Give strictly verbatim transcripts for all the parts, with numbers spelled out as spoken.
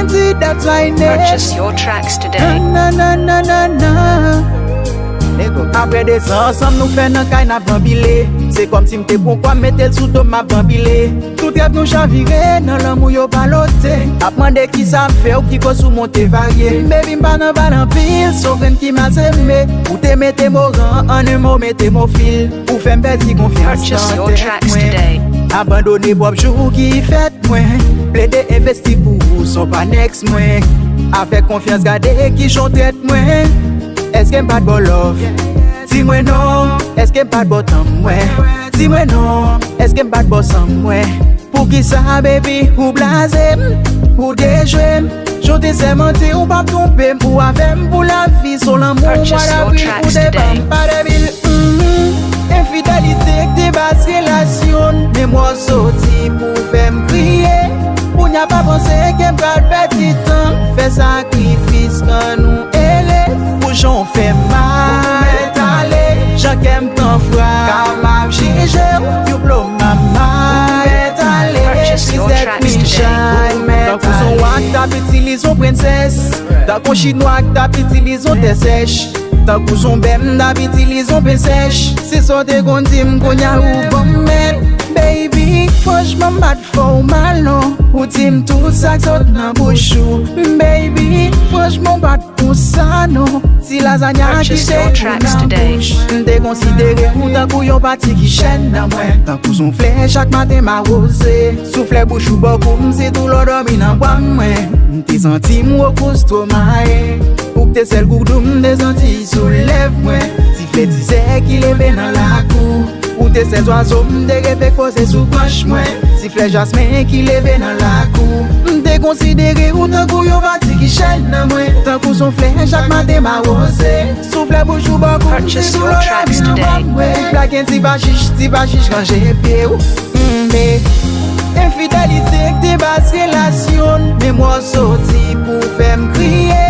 Purchase your tracks today. Apre dezan ansanm nou fè nan kay n ap banbile. Se kòmsi m te pran kwa m mete l sou do m m ap banbile. Tout rèv nou chavire nan lanmou yo balote. Ap mande kisa m fè w ki koz ou monte varye. Baby m pa nan bal anpil, se w grenn ki mal seme. Ou te mete m oran, an en mo mete m ofil. Ou fè m pèdi konfyans nan tèt mwen. Abandone pwòp jou ki fèt mwen. Plede envesti pou ou, se w pa nèks mwen. Avèk konfyans gade kijan w trèt mwen. Èske m pa t ba w love? Di mwen non. Èske m pa t ba w tan mwen? Di mwen non. Èske m pa t ba w san mwen? Poukisa baby ou blaze m? Ou dejwe m? Jan w te sèmante ou p ap twonpe m. Ou avè m pou lavi, se w lanmou mwa davril ou te ban m pa de bil. Mm. Enfidelite k te baz relasyon n. Memwa w soti pou fè m kriye. Kounya pa panse ke m pral pèdi tan. Fè sakrifis kan nou ele. Pou jan w fè m mal, mèt ale. Jan kè m pran frap, m ap jije w. Yon blo m ap mal, mèt ale. Lizèt Michel, mèt ale. Tankou s on wa k t ap itilize yon prensès. Tankou chinwa k t ap itilize yon tè sèch. Tankou s on bè m t ap itilize yon pen sèch. Se sa w te konn di m, kounya ou ban m mèt. Baby, franchman m pa t fè w mal non. Ou di m tout sa k sot nan bouch ou. Baby, franchman w pa t konsa non. Ti lazanya kite kou nan bouch. M te konsidere ou tankou yon pati ki chèn nan mwen. Tankou s on flè chak maten m awoze. Souflè bouch ou bò kou m, se tou lè w dòmi nan bra mwen. M te santi m wo kou stomaye. Ou k te sèl goudou m te santi sou lèv mwen. Ti flè dizè ki leve nan lakou. Ou te sèl zwazo m te reve poze sou branch mwen. Ti flè jasmen ki leve nan lakou. M te konsidere ou tankou yon pati ki chèn nan mwen. Tankou s on flè chak maten m awoze. Souflè bouch ou bò kou m, se tou lè w dòmi nan bra mwen. Plake ti bachich, ti bachich ranje pye w. Mm, e enfidelite k te baz relasyon n. Memwa w soti pou fè m kriye.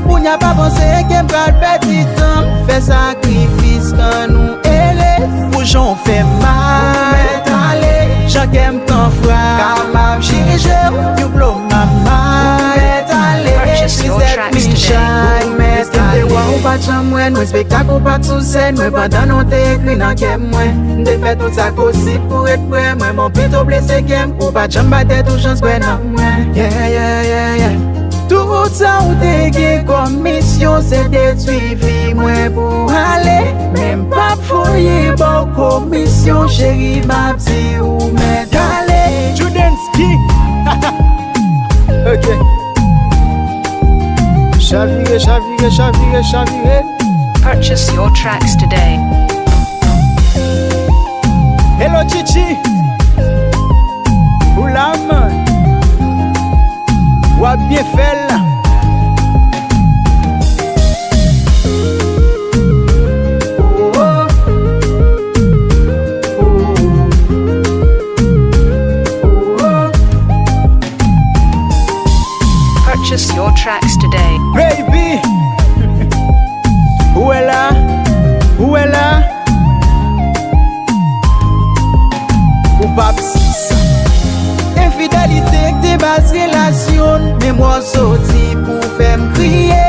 Kounya pa panse ke m pral pèdi tan. Fè sakrifis kan nou ele. Pou jan w fè m mal, mèt ale. Jan kè m pran frap, m ap jije w. Yon blo m ap mal, mèt ale. Lizèt Michel, mèt ale. Deske m te wè w, ou pa t janm wè n. Wè spektak ou pa t sou sèn. Mwen pandan non te ekri nan kè mwen. M te fè tout sa k posib pou ret prè mwen. Bon, pito blese kè m. Ou pa t janm bay tèt ou chans kwè nan mwen. Yeah, yeah, yeah, yeah. Tout sa ou te gen kòm misyon, se detwi vi mwen pou w ale. Men m p ap voye ba w komisyon, cheri, m ap di ou mèt ale. Judensky. Ok. Chavire, chavire, chavire, chavire. Purchase your tracks today. Hello, Chichi. Ou la, man? W ap byen fè l. Purchase your tracks today. Baby, ou wè la, ou wè la. Ou p ap si sa. Enfidelite k te baz relasyon n. Memwa w soti pou fè m kriye.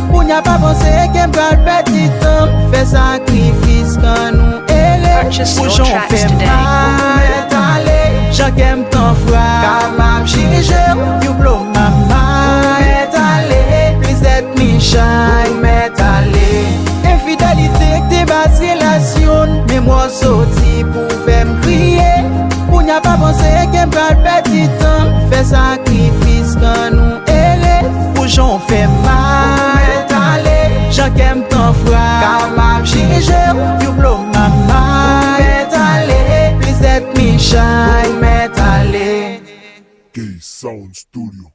Kounya pa panse ke m pral pèdi tan. Fè sakrifis kan nou ele. Pou jan w fè m mal, mèt ale. Jan kè m pran frap, m ap jije w. Yon blo m ap mal, mèt ale. Lizèt Michel, mèt ale. Enfidelite k te baz relasyon n. Memwa w soti pou fè m kriye. Kounya pa panse ke m pral pèdi tan. Fè sakrifis kan nou ele. Pou jan w fè m mal, mèt ale. Jan kè m pran frap, m ap jije w. Yon blo m ap mal, mèt ale. Lizèt Michel, mèt ale. K Sound Studio.